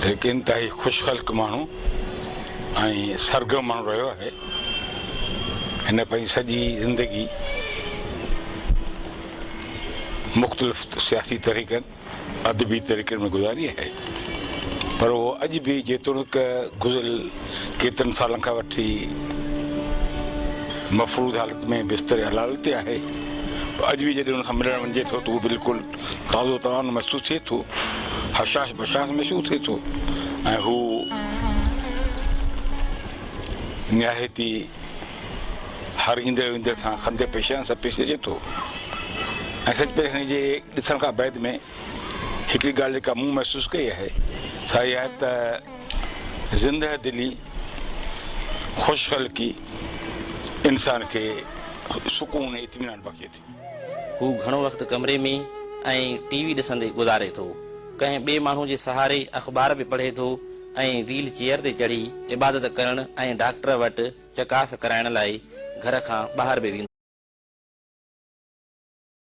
هڪ انتهائي خوش خلق ماڻهو ۽ سرگرم ماڻهو رهيو آهي. هن پنهنجي سڄي زندگي مختلف سياسي تحريڪن، ادبي تحريڪن ۾ گذاري آهي پر اهو اڄ به جيتوڻيڪ گذريل ڪيترن سالن کان وٺي مفروض حالت ۾ بستر علالت تي آهي پر اڄ به جڏهن ان سان ملڻ وڃجي ٿو ته هو بلڪل تازو توانو محسوس ٿئي ٿو، هشاش بشاش محسوس ٿئي ٿو ۽ هو نهايت ئي هر ايندڙ ويندڙ سان خنده پيشاني سان پيش اچي ٿو ۽ سچ پچ هن جي ڏسڻ کان بعد ۾ هڪڙي ڳالهه جيڪا مون محسوس ڪئي آهي سا اها آهي ته زندهه دلي، خوش خلقي انسان کي سڪون ۽ اطمينان بخشي ٿي. هو گهڻو وقت ڪمري ۾ ۽ ٽي وي ڏسندي گذاري ٿو. ڪنهن ٻئي ماڻهو جي سهاري اخبار به پڙهي ٿو ۽ ويل چيئر تي چڙهي عبادت ڪرڻ ۽ ڊاڪٽر وٽ چڪاس ڪرائڻ لاء گهر کان ٻاهر به ويندو.